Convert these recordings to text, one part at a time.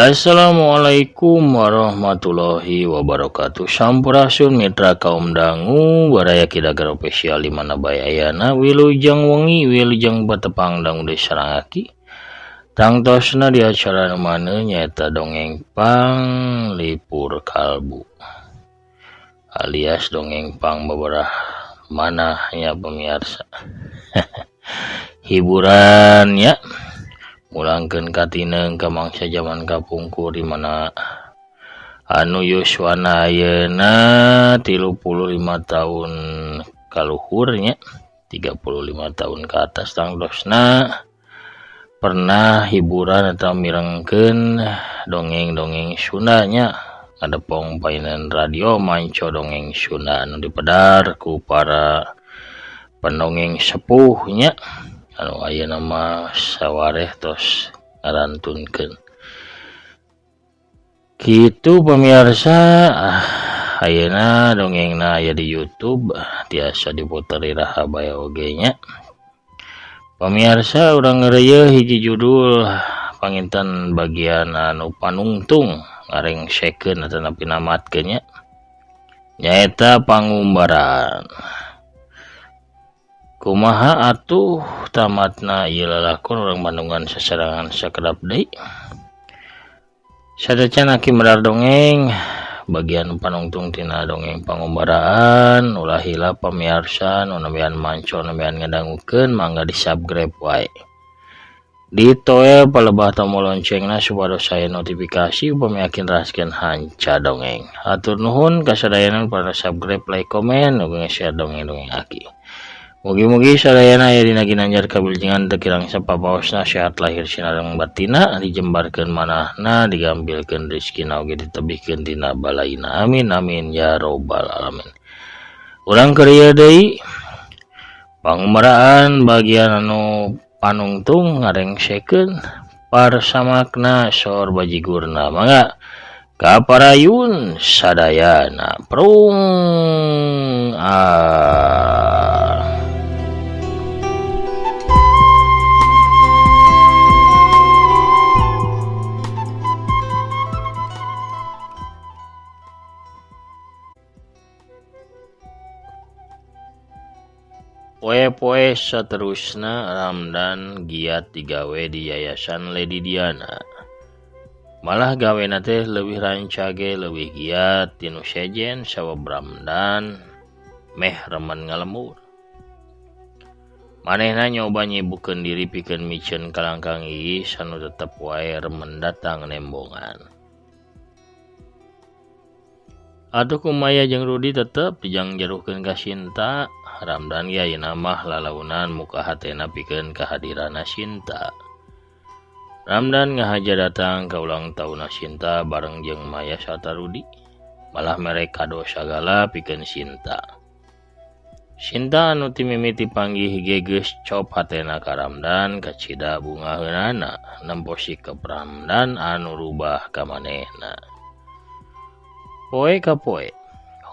Assalamualaikum warahmatullahi wabarakatuh. Sampurasun mitra kaum dangu baraya Kidagar official di mana bae ayana wilujeng wengi wilujeng batepang dangu deui sareng aki. Tangtosna di acara nu mana nyaeta dongeng panglipur kalbu alias dongeng pang beberapa mana ya pemirsa. Hiburan ya. Mulangkeun katineng ka mangsa zaman kapungkur di mana anu yuswana ayeuna 35 tahun kaluhurnya 35 tahun ke atas tangtosna pernah hiburan atau mirengkeun dongeng-dongeng Sundanya ngadepong painan radio manco dongeng Sunda anu dipedar ku para pendongeng sepuhnya anu ayeuna mah sawareh tos ngarantunkeun. Kitu pemirsa, ayeuna dongengna aya di YouTube tiasa diputer iraha bae oge nya. Pemirsa urang ngeureuyeun hiji judul panginten bagian anu panungtung ngarengsekeun atanapi namatkeun nya, nyaeta pangumbaran. Kumaha atuh tamatna ieu lalakon urang Bandungan sasarengan sakedap deui. Satacan aki medar dongeng bagian panungtung tina dongeng pangumbaraan ulah hilap pamiarsa nu nembean manco nembean ngadangukeun mangga di-subscribe wae. Ditoel palebah tombol loncengna supados aya notifikasi upami akin raskeun hanca dongeng. Hatur nuhun kasadayana pada subscribe, like, komen, uga share dongeng-dongeng aki. Mugi-mugi sadayana aya dina ginanjar kawilujengan teu kirang sapapaosna sehat lahir sinareng batina dijembarkeun manahna digambilkeun rezekina oge ditebihkeun tina balaina. Amin amin ya robbal alamin. Urang keur ieu deui pangumbaraan bagian anu panungtung ngarengsekeun parsamakna sor bajigurna mangga kaparayun sadayana prung ah. Poe-poe saterusna Ramdan giat digawe di Yayasan Lady Diana. Malah gawena teh leuwih rancage leuwih giat tinu sejen sabab Ramdan meh remen ngalembur. Manehna nyoba nyibukeun diri pikeun miceun kalangkang Iis anu tetep wae remen datang nembongan. Atuh kumaya jeung Rudi tetep dijangjaruhkeun ka Sinta. Ramdan ge ayeuna mah lalaunan muka hatena pikeun kahadiranna Sinta. Ramdan ngahaja datang ka ulang taunna Sinta bareng jeung Maya sarta Rudi. Malah mere kado sagala pikeun Sinta. Sinta anu ti mimiti panggih ge geus cop hatena ka Ramdan kacida bungaheunana nempo sikep Ramdan anu rubah ka manehna. Poe ka poe,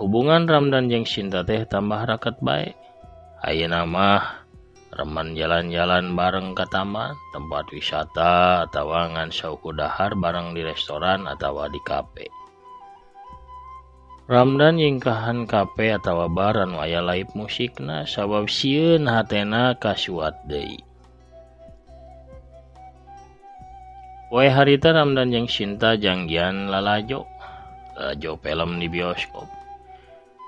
hubungan Ramdan jeung Sinta teh tambah raket bae. Ayeuna mah remen jalan-jalan bareng ka taman, tempat wisata atawa ngan saukur dahar bareng di restoran atawa di kafe. Ramdan nyingkahan kafe atawa bar anu aya live musikna sabab sieun hatena kasuat deui. Poe harita Ramdan jeung Sinta jangjian lalajo. Lalajo film di bioskop.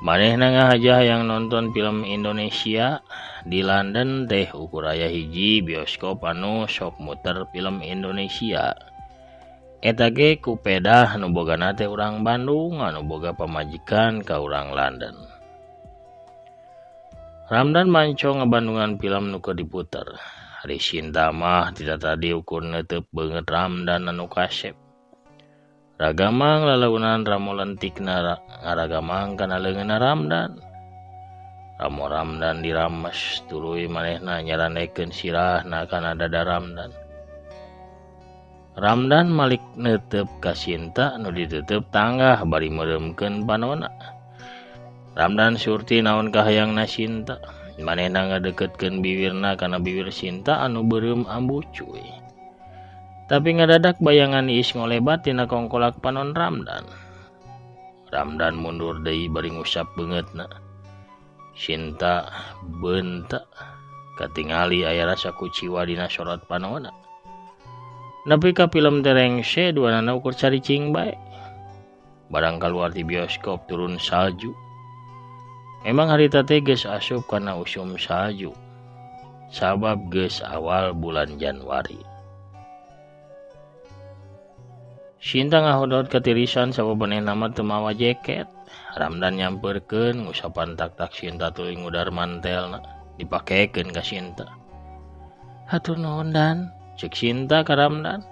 Manehna ngahaja hayang nonton film Indonesia di London teh ukur aya hiji bioskop anu sok muter film Indonesia. Eta ge ku pedah nu bogana teh urang Bandung anu boga pamajikan ka urang London. Ramdan manco ngabandungan film nu keur diputer. Ari Sinta mah tita tadi ukur neuteub beungeut Ramdan anu kasep. Ragamang lalaunan ramo lentikna ngaragamang kana leungeunna Ramdan. Ramo Ramdan dirames tuluy manehna nyarandekeun sirahna kana dada Ramdan. Ramdan malik neuteub ka Sinta nu diteuteub tanggah bari meureumkeun panona. Ramdan surti naon kahayangna Sinta. Manehna ngadeukeutkeun biwirna kana biwir Sinta anu beureum ambu cuy. Tapi ngadadak bayangan Iis ngolebat tina kongkolak panon Ramdan. Ramdan mundur deui bari ngusap beungeutna. Sinta beunta katingali aya rasa kuciwa dina sorot panonna. Nepi ka film teh rengse duanana ukur caricing bae. Barang kaluar ti bioskop turun salju. Memang harita teh geus asup kana usum salju. Sabab geus awal bulan Januari. Sinta ngahodot katirisan sabab manehna mah teu mawa jaket. Ramdan nyampeurkeun ngusapan tak-tak Sinta tuluy ngudar mantelna dipakekeun ka Sinta. Hatur nuhun Dan, cek Sinta ka Ramdan.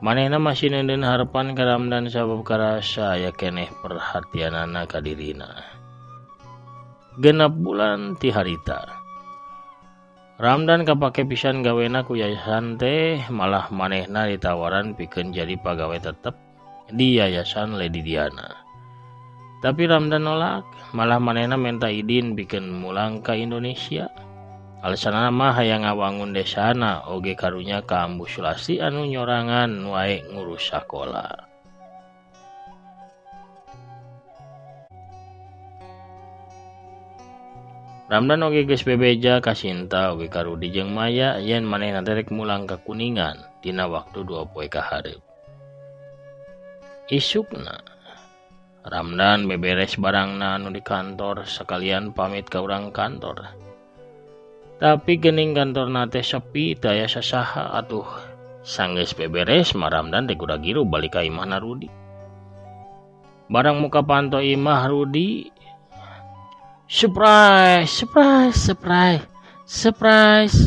Manehna masih neundeun harepan ka Ramdan sabab karasa aya keneh perhatianana ka dirina. 6 bulan ti harita. Ramdan kapake pisan gawena ku yayasan teh, malah manehna ditawaran pikeun jadi pagawe tetep di yayasan Lady Diana. Tapi Ramdan nolak, malah manehna menta idin pikeun mulang ka Indonesia. Alasanna mah hayang ngawangun desana oge karunya ka Ambu Sulastri anu nyorangan wae ngurus sakola. Ramdan oge geus bebeja ka Sinta oge ka Rudi jeung Maya yen manehna teh rek mulang ka Kuningan dina waktu 2 poe ka hareup. Isukna Ramdan beberes barangna anu di kantor sakalian pamit ka urang kantor. Tapi geuning kantorna teh sepi teu aya sasaha atuh. Sanggeus beberes mah Ramdan teh gura-giru balik ka imahna Rudi. Barang muka panto imah Rudi, surprise, surprise, surprise, surprise.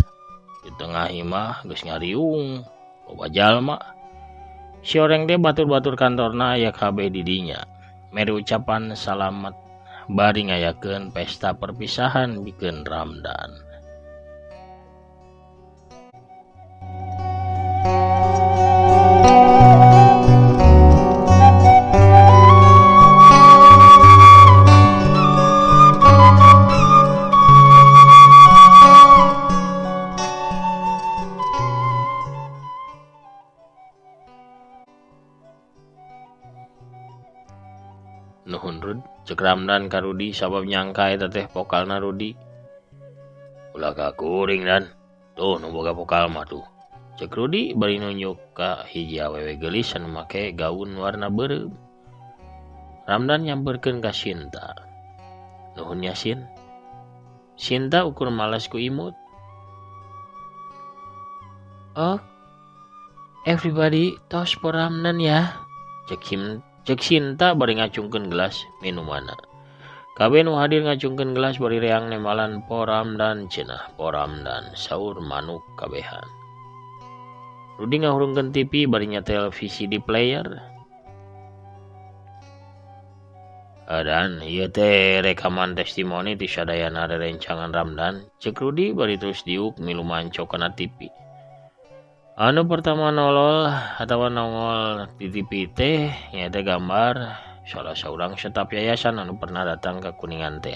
Di tengah imah geus ngariung, loba jalma. Si oreng teh batur-batur kantorna aya kabeh di dinya. Mere ucapan salamet bari ngayakeun pesta perpisahan bikeun Ramdan. Nuhun Rud, cek Ramdan ka Rudi sabab nyangka eta teh pokalna Rudi. Ulah ka kuring Dan, tuh nu boga pokal mah tuh. Cek Rudi bari nunjuk ka hiji awewe geulis anu make gaun warna beureum. Ramdan nyamperkeun ka Sinta. Nuhun nya Sin. Sinta ukur malas ku imut. Oh, everybody tos for Ramdan ya. Cek Sinta bari ngacungkeun gelas minumanna. Kabeh nu hadir ngacungkeun gelas bari reang nemalan poramdan cenah poramdan saur manuk kabehan. Rudi ngahurungkeun TV bari nyetel VCD player. Dan ieu teh rekaman testimoni ti sadayana rerencangan Ramdan. Cek Rudi bari terus diuk milu manco kana TV. Anu pertama nolol atawa nongol di TV teh nyaeta gambar salah saurang staf yayasan anu pernah datang ke Kuningan teh.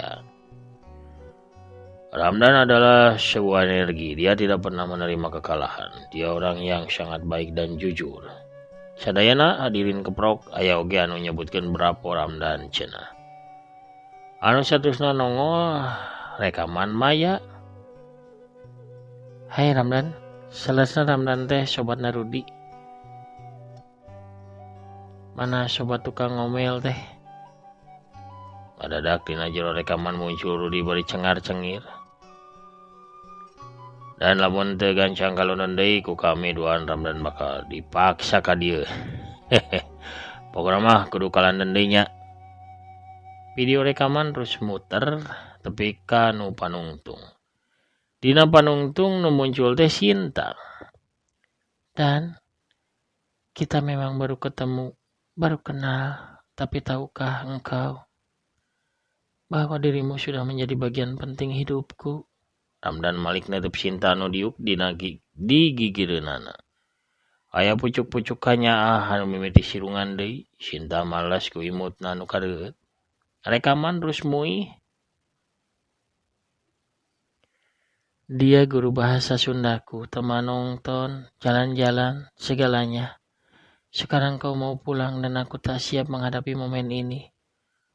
Ramdan adalah sebuah energi, dia tidak pernah menerima kekalahan. Dia orang yang sangat baik dan jujur. Sadayana hadirin keprok aya oge anu nyebutkeun bravo Ramdan cenah. Anu saterusna nongol rekaman Maya. Hai Ramdan, selesai Ramdan teh sobatna Rudi. Mana sobat tukang ngomel teh? Ngadadak dina jero rekaman muncul Rudi bari cengar-cengir. Dan lamun teu gancang kalonon deui ku kami duaan Ramdan bakal dipaksa ka dieu. Hehe. Pokona mah kudu ka London deui nya. Video rekaman terus muter tepi ka nu panungtung. Dina panungtung nu muncul teh Sinta. Dan kita memang baru ketemu, baru kenal, tapi tahukah engkau bahwa dirimu sudah menjadi bagian penting hidupku? Ramdan malik netep Sinta nu diuk di gigireunana. Aya pucuk-pucuk kanyaah anu mimiti sirungan deui, Sinta malas ku imutna nu kareueut. Rekaman terus muih. Dia guru bahasa Sundaku, teman nonton, jalan-jalan, segalanya. Sekarang kau mau pulang dan aku tak siap menghadapi momen ini.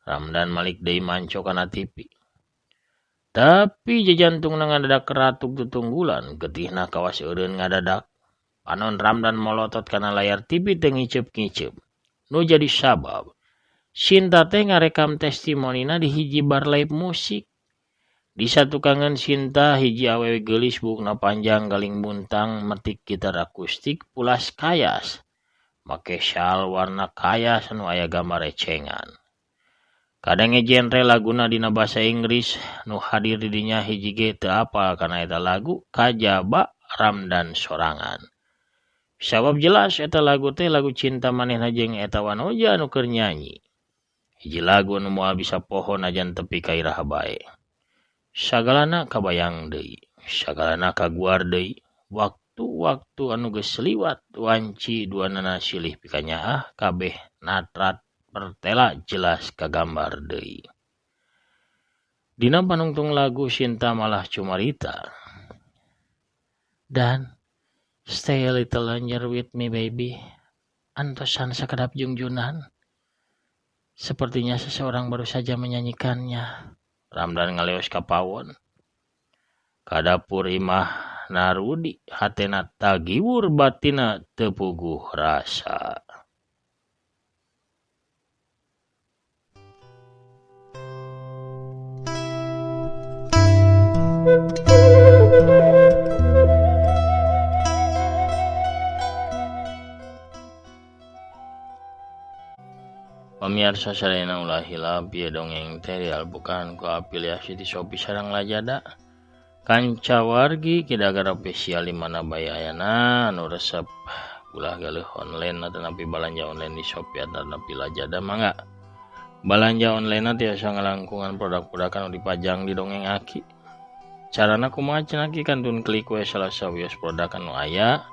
Ramdan malik deui manco kana TV. Tapi jajantungna ngadadak ratuk tutunggulan, getihna kawas eureun ngadadak. Panon Ramdan molotot kana layar TV teu ngiceup-ngiceup. Nu jadi sabab Sinta teh ngarekam testimonina di hiji bar live musik. Di satukangan Sinta hiji awewe geulis buukna panjang galing buntang metik gitar akustik pulas kayas. Make syal warna kayas anu aya gambar ecengan. Kadenge genre laguna dina basa Inggris nu hadir di dinya hiji ge teu apal kana eta lagu kajaba Ramdan sorangan. Sabab jelas eta lagu teh lagu cinta manehna jeung eta wanoja anu keur nyanyi. Hiji lagu anu moal bisa poho najan tepi ka iraha bae. Sagalana kabayang deui, sagalana kaguar deui. Waktu-waktu anu geus liwat wanci duanana silih pikanyaah kabeh natrat pertela jelas kagambar deui. Dina panungtung lagu Sinta malah cumarita. Dan stay a little longer with me baby. Antosan sakedap jungjunan. Sepertinya seseorang baru saja menyanyikannya. Ramdan ngaleos ka pawon. Ka dapur imah Narudi hatena tagiwur batina teu puguh rasa. Pamiarsa sadayana ulah hilap ieu dongeng teh dialbukan ku afiliasi ti Shopee sareng Lazada. Kanca wargi Kidagar official di mana bae ayana anu resep ulah galeuh online atanapi balanja online di Shopee atanapi Lazada mangga. Balanja online tiasa ngalangkungan produk-produk anu dipajang di dongeng Aki. Carana kumaha cenah Aki kantun klik we salah sawios produk anu aya.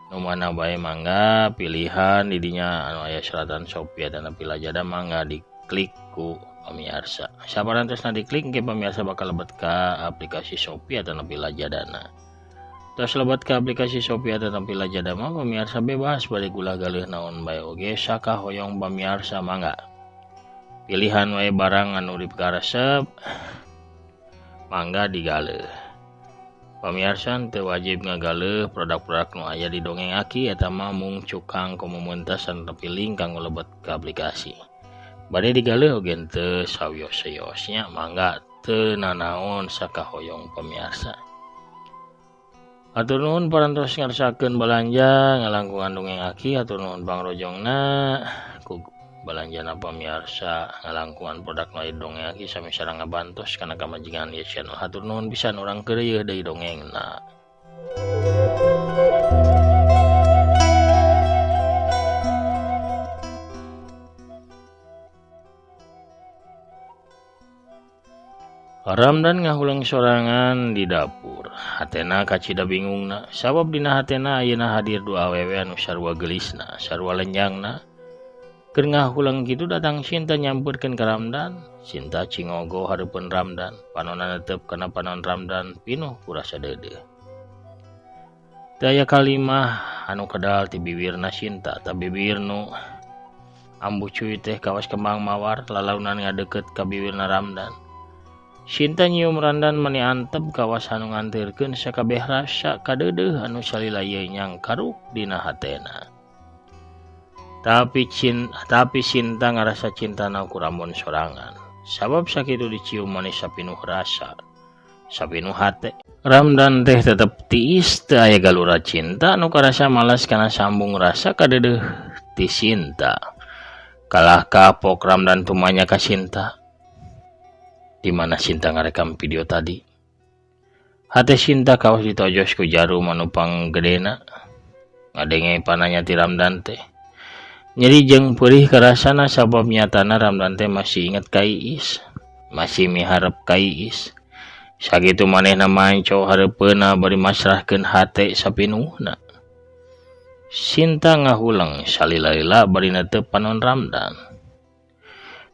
Nu mana bae mangga pilihan di dinya anu aya seratan Shopee atanapi Lazada mangga diklik ku pamiarsa. Sabarantosna diklik engke pamiarsa bakal lebet ka aplikasi Shopee atanapi Lazadana. Tos lebet ka aplikasi Shopee atanapi Lazada mah pamiarsa bebas bade gula-galeuh naon bae oge sakahoyong pamiarsa mangga. Pilihan wae barang anu dipikaresep mangga digaleuh. Pamiarsa teu wajib ngagaleuh produk-produk nu aya di dongeng Aki eta mah mung cukang komunitas atanapi link kanggo lebet ka aplikasi. Bade digaleuh oge teu sawios-wiosnya mangga teu nanaon sakahoyong pamiarsa. Hatur nuhun parantos ngarsakeun balanja ngalangkungan dongeng Aki, hatur nuhun pangrojongna ku balanjana pamiarsa ngalangkungan produk nu aya di dongeng Aki sami sareng ngabantos kana kamajengan ieu channel. Hatur nuhun pisan urang keureuyeun deui dongengna. Ramdan ngahuleng sorangan di dapur. Hatena kacida bingungna sabab dina hatena ayeuna hadir dua awewe anu sarua geulisna, sarua lenjangna. Keur ngahuleng kitu datang Sinta nyamperkeun ka Ramdan. Sinta cingogo hareupeun Ramdan, panonna netep kana panon Ramdan pinuh ku rasa deudeuh. Teu aya kalimah anu kedal ti bibirna Sinta, ta bibir nu ambu cuy teh kawas kembang mawar lalaunan ngadeukeut ka bibirna Ramdan. Sinta nyium Ramdan mani antep kawas anu ngantirkeun sakabeh rasa kadeudeuh anu salila ieu nyangkaruk dina hatena. Tapi Sinta ngarasa cintana ku Ramon sorangan. Sabab sakitu dicium manis sapinuh rasa, sapinuh hate. Ramdan teh tetep tiis teu aya galura cinta anu karasa malas kana sambung rasa kadeudeuh ti Sinta. Kalah kapok Ramdan tumanya ka Sinta. Di mana Sinta ngarekam video tadi. Hate Sinta kawas ditojos ku jarum anu panggedena. Ngadenge pananya ti Ramdan teh. Nyeri jeung perih karasana sabab nyatana Ramdan teh masih inget ka Iis, masih miharep ka Iis. Sakitu manehna manco hareupeunna bari masrahkeun hate sapinuhna. Sinta ngahuleng salila-lila bari netep panon Ramdan.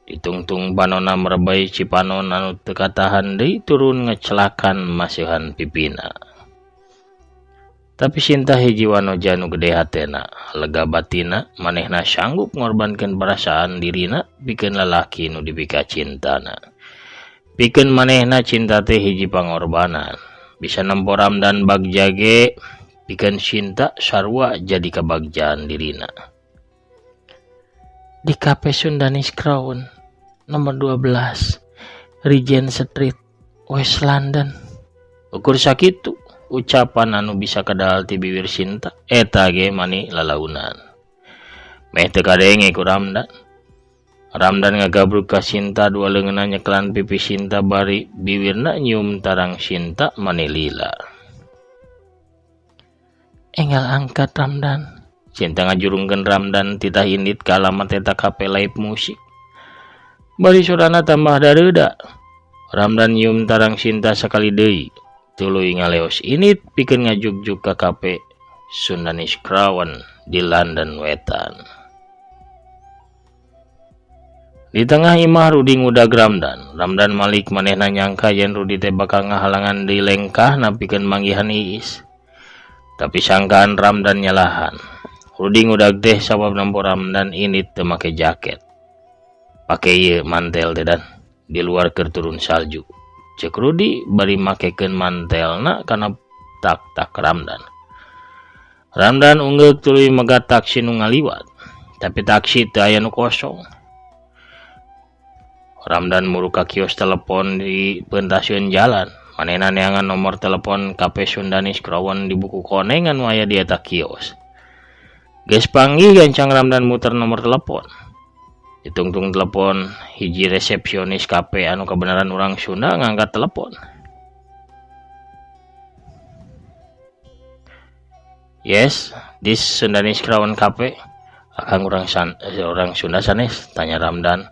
Ditungtung panona merebay Cipanon anu teu katahan deui turun ngecelakan masihan pipina. Tapi Sinta hiji wanoja nu gede hatena, lega batina, manehna sanggup ngorbankeun perasaan dirina pikeun lalaki nu dipika cintana. Pikeun manehna cinta teh hiji pangorbanan. Bisa nempo Ramdan bagja ge pikeun Sinta sarua jadi kabagjaan dirina. Di Cafe Sundanese Crown nomor 12 Regent Street, West London. Ukur sakitu ucapan anu bisa kadal ti bibir Sinta eta ge mani lalaunan. Meh teu kadenge ku Ramdan. Ramdan ngagabrug ka Sinta dua leungeunna nyekelan pipi Sinta bari biwirna nyium tarang Sinta mani lila. Enggal angkat Ramdan. Sinta ngajurungkeun Ramdan titah indit ka alamat eta kafe live musik. Bari sorana tambah dareuda. Ramdan nyium tarang Sinta sakali deui. Tuluy ngaleos init pikeun ngajugjug ka kafe Sundanese Crown di London Wetan. Di tengah imah Rudi ngudag Ramdan. Ramdan malik manehna nyangka yen Rudi teh bakal ngahalangan deui lengkahna pikeun manggihan Iis. Tapi sangkaan Ramdan nyalahan. Rudi ngudag teh sabab nempo Ramdan init teu make jaket. Pake ieu mantel teh dan di luar keur turun salju. Ceuk Rudi bari makekeun mantelna kana tak-tak Ramdan. Ramdan unggeuk tuluy megat taksi nu ngaliwat. Tapi taksi teu aya nu kosong. Ramdan muruk ka kios telepon di pentasiun jalan. Manehna neangan nomor telepon Cafe Sundanese Crown di buku koneng anu aya di eta kios. Geus panggih gancang Ramdan muter nomor telepon. Ditungtung telepon hiji resepsionis kafe anu kebenaran urang Sunda ngangkat telepon. Yes, this Sundanese Crown Cafe. Akang urang Sunda sanes? Tanya Ramdan.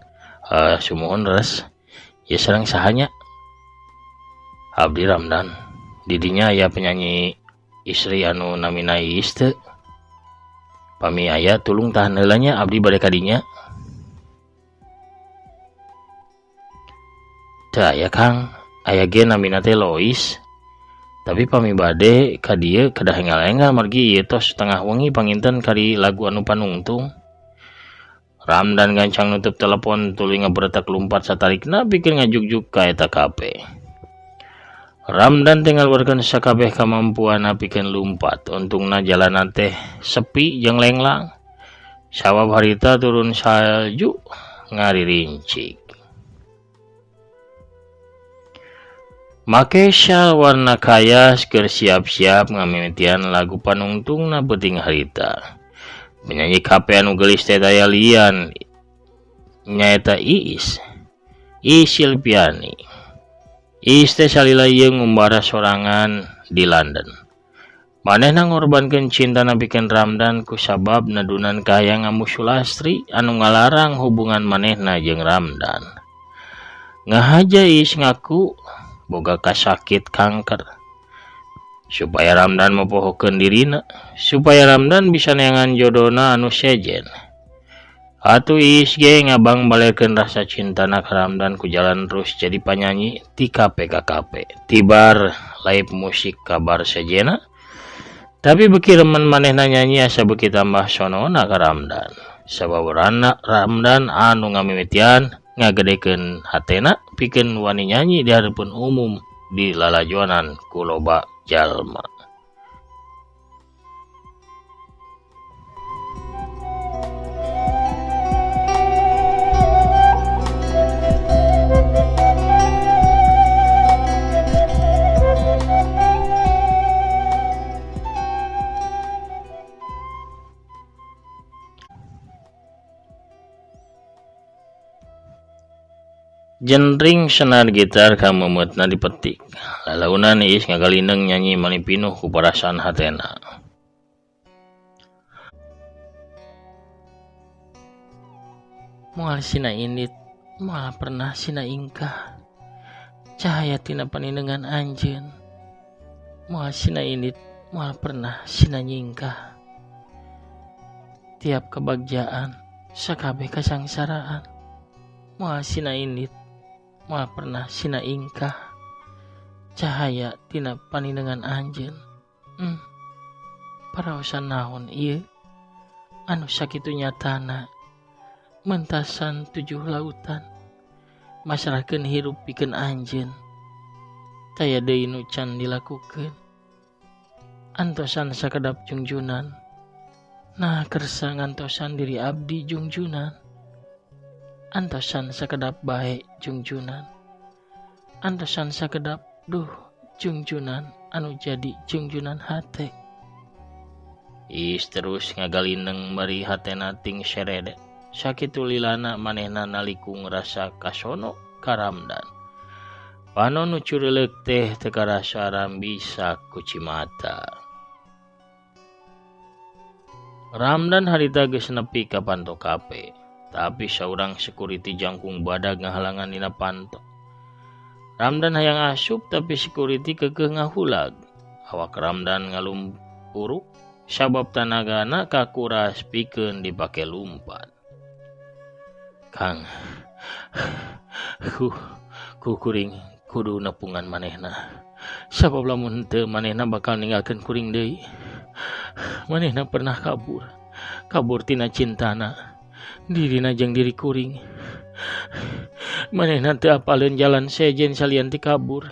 Sumuhun res. Ya sareng sahanya? Abdi Ramdan. Didinya aya penyanyi istri anu namina Iis teu. Pami aya tulung tahan heula nya abdi bade ka dinya. Teu aya Kang, aya ge namina teh Lois. Tapi pami bade ka dieu kedah enggal-enggal margi ieu tos tengah wengi panginten kari lagu anu panungtung. Ramdan gancang nutup telepon tuluy ngaberetak lumpat satarikna pikeun ngajugjug ka eta kafe. Ramdan teh ngaluarkeun sakabeh kamampuanna pikeun lumpat. Untungna jalanan teh sepi jeung lenglang. Sabab harita turun salju ngaririncik. Make syal warna kayas keur siap-siap ngamimitian lagu panungtungna peuting harita. Penyanyi kafe anu geulis teh daya lian nyaeta Iis. Iis Silpiani. Iis teh salila ieu ngumbara sorangan di London. Manehna ngorbankeun cintana pikeun Ramdan kusabab nadunan kahayang Ambu Sulastri anu ngalarang hubungan manehna jeung Ramdan. Ngahaja Iis ngaku boga kasakit kanker. Supaya Ramdan mopohokeun dirina, supaya Ramdan bisa neangan jodona anu sejen. Atuh Iis ge ngabang balerkeun rasa cintana ka Ramdan ku jalan terus jadi panyanyi ti kafe ka kafe. Tibar live musik kabar sejena. Tapi beuki remen manehna nyanyi asa beuki tambah sonona ka Ramdan. Sabab Ramdan anu ngamimitian ngagedekeun hatena pikeun wani nyanyi di hareupeun umum di lalajonan ku loba jalma. Jentring senar gitar kamemeutna dipetik. Lalaunan Iis ngagalindeung nyanyi mani pinuh ku parasaan hatena. Moal sina indit, moal pernah sina ingkah. Cahaya tina panindengan anjeun. Moal sina indit, moal pernah sina nyingkah. Tiap kebagjaan, sakabeh kasangsaraan. Moal sina indit, moal pernah sina ingkah. Cahaya tina paninengan anjeun. Paraosan naon ieu? Anu sakitu nyatana mentasan 7 lautan. Masrahkeun hirup pikeun anjeun. Taya deui nu can dilakukeun. Antosan sakedap jungjunan. Nah kersa ngantosan diri abdi jungjunan. Antosan sakedap bae jungjunan. Antosan sakedap duh jungjunan anu jadi jungjunan hate. Is terus ngagalineng bari hatena ting seredet. Sakitu lilana manehna nalikung rasa kasono ka Ramdan. Panon nu cureulek teh teu karasa rambisa ku cimata. Ramdan harita geus nepi ka panto kape, tapi saurang security jangkung badag ngahalangan dina panto. Ramdan hayang asup tapi security keukeuh ngahulag. Awak Ramdan ngalumpuruk sabab tanagana kakuras pikeun dipake lumpat. Kang, ku kuring kudu nepungan manehna. Sabab lamun henteu manehna bakal ninggalkeun kuring deui. Manehna pernah kabur, kabur tina cintana, dirina jeung diri kuring. Manehna teu apaleun jalan sejen salian ti kabur.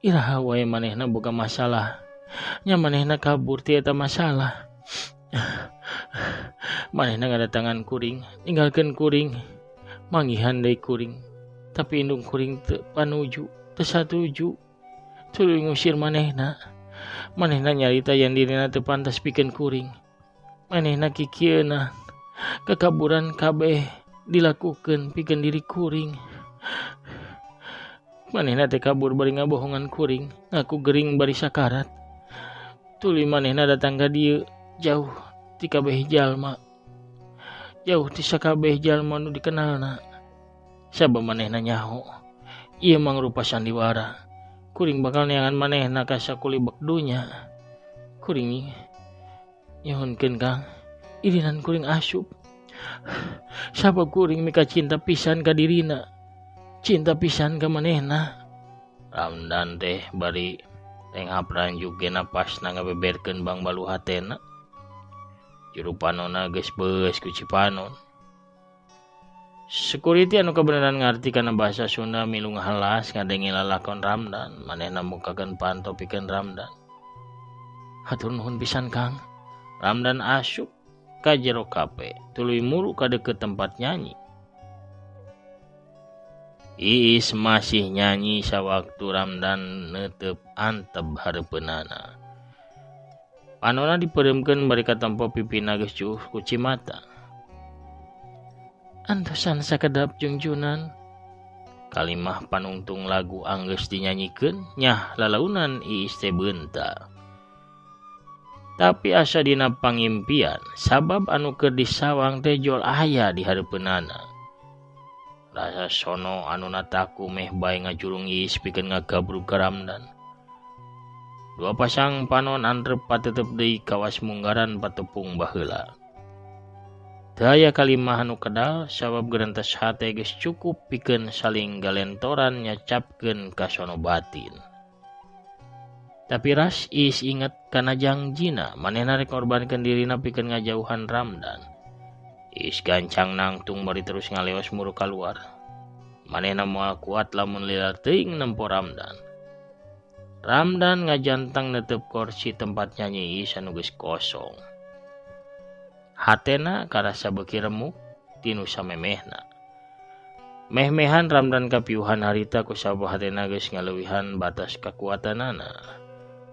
Iraha wae manehna boga masalah. Nya manehna kabur ti eta masalah. Manehna ngadatangan kuring, ninggalkeun kuring, manggihan deui kuring. Tapi indung kuring teu panuju, teu satuju. Tuluy ngusir manehna. Manehna nyarita yen dirina teu pantas pikeun kuring. Manehna kikieuna kekaburan kabeh dilakukeun pikeun diri kuring. Manehna teh kabur bari ngabohongan kuring, ngaku gering bari sakarat. Tuluy manehna datang ka dieu jauh ti kabeh jalma. Jauh ti sakabeh jalma nu dikenalna. Sabab manehna nyaho ieu mangrupa sandiwara. Kuring bakal neangan manehna ka sakulibek dunya. Kuring nyuhunkeun Kang, irinan kuring asup. Sabab kuring mika cinta pisan ka dirina, cinta pisan ka manehna. Ramdan teh bari renghap ranjuk ge napasna ngabeberkeun bangbalu hatena. Juru panona geus beus ku Cipanon. Security anu kabeneran ngarti kana bahasa Sunda milu ngahalas ngadenge lalakon Ramdan. Manehna mukakeun panto pikeun Ramdan. Hatur nuhun pisan Kang. Ramdan asup ka jero kape, tuluy muru ka deukeut tempat nyanyi. Iis masih nyanyi sawaktu Ramdan neuteup antep hareupeunana. Panona dipeuremkeun bari katempo pipina geus cuuh ku cimata. Antosan sakedap jungjunan. Kalimah panungtung lagu anggeus dinyanyikeun, nyah lalaunan Iis teh beunta. Tapi asa dina pangimpian, sabab anu keur disawang teh jol aya di hareupeunana. Rasa sono anu nataku meh bae ngajurung Iis pikeun ngagabrug ka Ramdan. Dua pasang panon antrep patetep deui kawas munggaran patepung baheula. Teu aya kalimah anu kedal sabab gerentes hate geus cukup pikeun saling galentoran nyacapkeun kasono batin. Tapi ras Iis inget kana jangjina manehna rek ngorbankeun dirina pikeun ngajauhan Ramdan. Iis gancang nangtung bari terus ngaleos muru kaluar. Manehna moal kuat lamun lila teuing nempo Ramdan. Ramdan ngajantang netep kursi tempat nyanyi Iis anu geus kosong. Hatena karasa beuki remuk tinu samemehna. Meh-mehan Ramdan kapiuhan harita ku sabab hatena geus ngaleuwihan batas kakuatanana.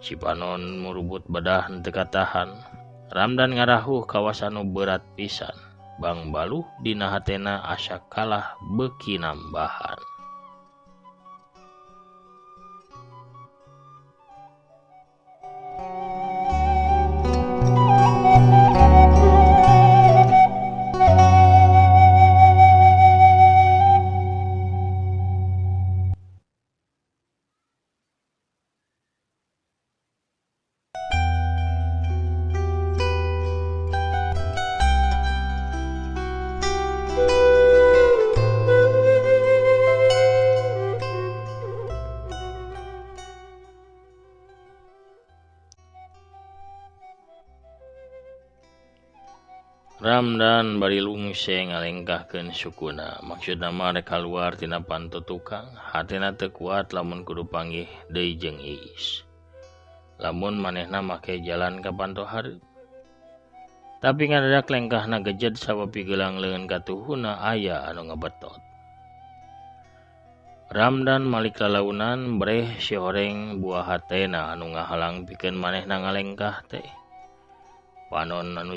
Cipanon murubut bedah henteu katahan. Ramdan ngarahuh kawas anu berat pisan. Bangbaluh dina hatena asa kalah beuki nambahan. Ramdan bari lungse ngalengkahkeun sukuna, maksudna mah rek kaluar tina panto tukang, hatena teu kuat lamun kudu panggih deui jeung Iis. Lamun manehna make jalan ka panto hareup. Tapi ngadadak lengkahna gejed sabab pigelang leungeun katuhuna aya anu ngebetot. Ramdan malik lalaunan breh si horeng buah hatena anu ngahalang pikeun manehna ngalengkah teh. Panon anu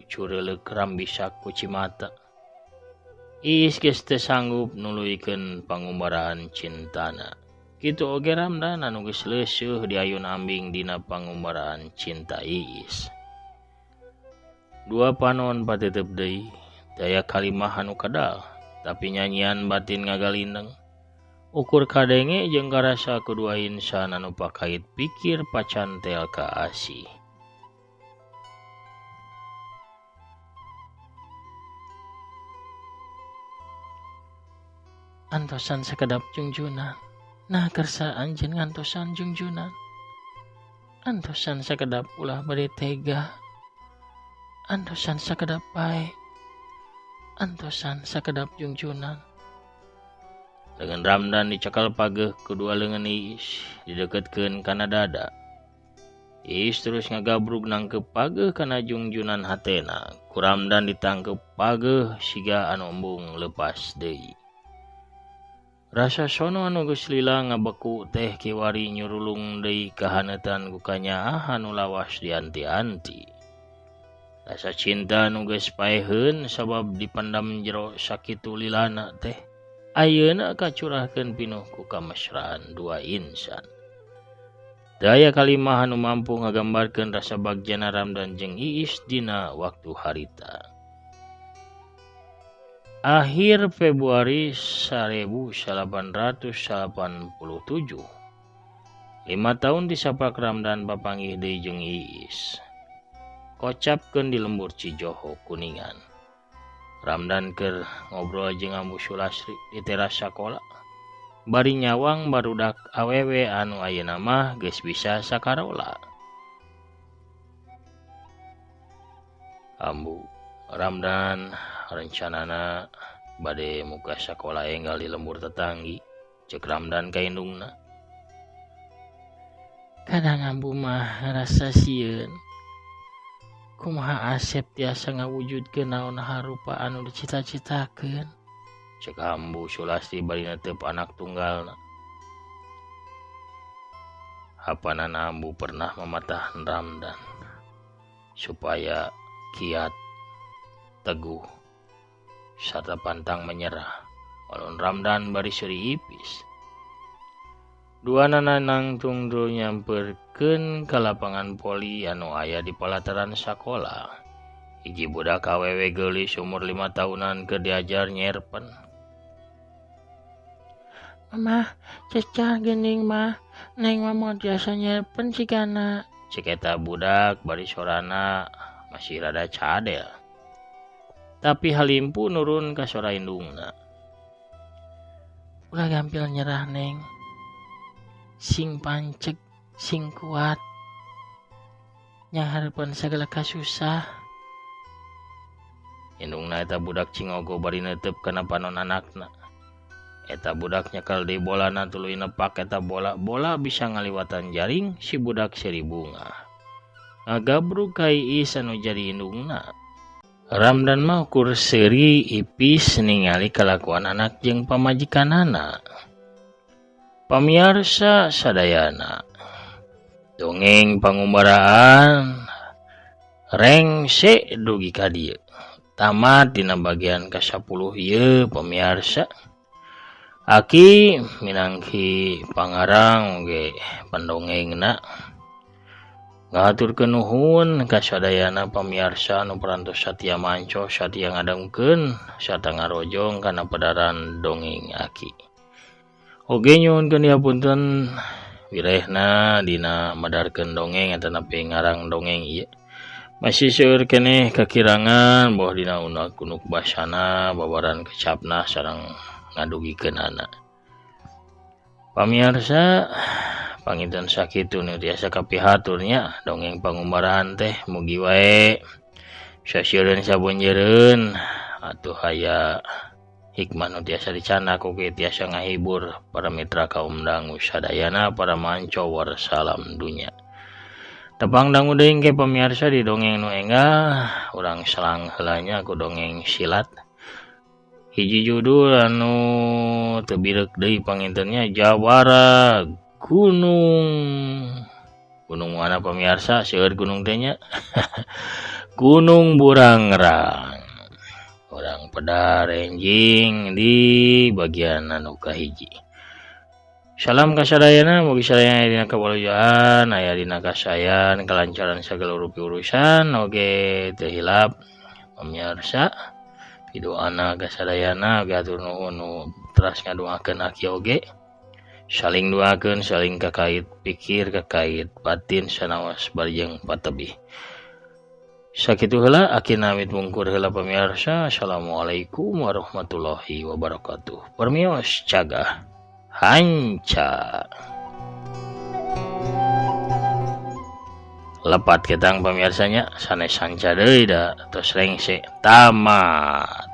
cureuleuk rambisak ku cimata. Iis geus teu sanggup nuluykeun pangumbaraan cintana. Kitu oge Ramdan anu geus leuseuh diayun ambing dina pangumbaraan cinta Iis. Dua panon patetep deui, daya kalimah anu kadal, tapi nyanyian batin ngagalindeng. Ukur kadenge jeung karasa kedua insan anu pakait pikir pacantel ka asih. Antosan sakedap jungjunan, nah kersa anjeun ngantosan jungjunan. Antosan sakedap ulah bade tega. Antosan sakedap bae. Antosan sakedap jungjunan. Lengan Ramdan dicekal pageuh kedua lengan Iis dideketkeun kana dada. Iis terus ngagabrug nangkep pageuh kana jungjunan hatena. Ku Ramdan ditangkep pageuh siga anu embung lepas deui. Rasa sono anu geus lila ngabeku teh kiwari nyurulung deui kahanetan ku kanyaah anu lawas dianti-anti. Rasa cinta anu geus paeheun sabab dipendam jero sakitu lilana teh ayeuna kacurahkeun pinuh ku kamesraan dua insan. Teu aya kalimah anu mampu ngagambarkeun rasa bagjana Ramdan jeung Iis dina waktu harita. Akhir Februari 1887, 5 tahun disapak Ramdan papanggih deui jeung Iis. Kocapkeun di lembur Cijoho Kuningan. Ramdan keur ngobrol jeung Ambu Sulastri di teras sakola. Bari nyawang barudak awewe anu ayeuna mah geus bisa sakarola. Ambu Ramdan rencanana bade muka sakola enggal di lembur tetanggi, cek Ramdan ka indungna. Kadang ambu mah ngarasa sieun. Kumaha Asep tiasa ngawujudkeun naon harupa anu dicita-citakeun, cek Ambu Sulastri bari netep anak tunggalna. Hapanan Ambu pernah mamatahan Ramdan supaya kiat, teguh, serta pantang menyerah. Walon Ramdan bari seuri ipis. Dua nana nangtung nyamperkeun ka lapangan poli anu aya di palataran sakola. Hiji budak awewe geulis umur 5 tahunan keur diajar nyerpen. Mama, cecah geuning mah, neng mah moal tiasa nyerpen sigana. Cek eta budak bari sorana masih rada cadel. Tapi halimpu nurun ka sora indungna. Ulah gampil nyerah neng. Sing panceg, sing kuat. Nyanghareupeun sagala kasusah. Indungna eta budak cingogo bari neuteup kana panon anakna. Eta budak nyekel deui bolana tuluy nepak eta bola. Bola bisa ngaliwatan jaring, si budak seuri bungah. Ngagabrug ka Iis anu jadi indungna. Ramdan mah ukur seuri ipis ningali kalakuan anak jeung pamajikanana. Pamiarsa sadayana, dongeng pangumbaraan rengse dugi ka dieu. Tamat dina bagian ka-10 ieu pamiarsa. Aki minangki pangarang oge pandongengna. Ngahaturkeun nuhun ka sadayana pamiarsa anu parantos satia manco satia ngadengkeun sarta ngarojong kana padaran dongeng Aki. Oge nyuhunkeun dihapunten wirehna dina madarkeun dongeng eta nepi ngarang dongeng ieu. Masih seueur keneh kakirangan boh dina unek-unuk basana babaran kecapna sareng ngadugikeunana. Pamiarsa panginten sakitu nu tiasa kapihatur nya dongeng pangumbaraan teh mugi wae Sasieureun sabunjeureun atuh aya hikmah nu tiasa dicandak oge tiasa ngahibur para mitra kaum dangu sadayana para manco warsalam dunya. Tepang dangu deui ke pamirsa di dongeng nu enggal urang selang heula nya ku dongeng silat. Hiji judul anu teu bireuk deui pangintennya Jawara Gunung. Gunung mana pamirsa seueur gunung teh nya. Gunung Burangrang. Urang pedar enjing di bagian anu kahiji. Salam kasadayana mugi sadayana aya dina kabalujuan, aya dina kasayan, kelancaran sagala rupi urusan oge teu hilap pamirsa. Pidoana kasadayana oge hatur nuhun nu teras ngadoakeun aki oge. Saling doakeun, saling kakait pikir, kakait batin sanaos barjeng patebih. Sakitu heula aki namit mungkur heula pamirsa. Assalamualaikum warahmatullahi wabarakatuh. Permios cagah hanca. Lepat ketang pamirsanya sanes hanca deui da tos rengse tamat.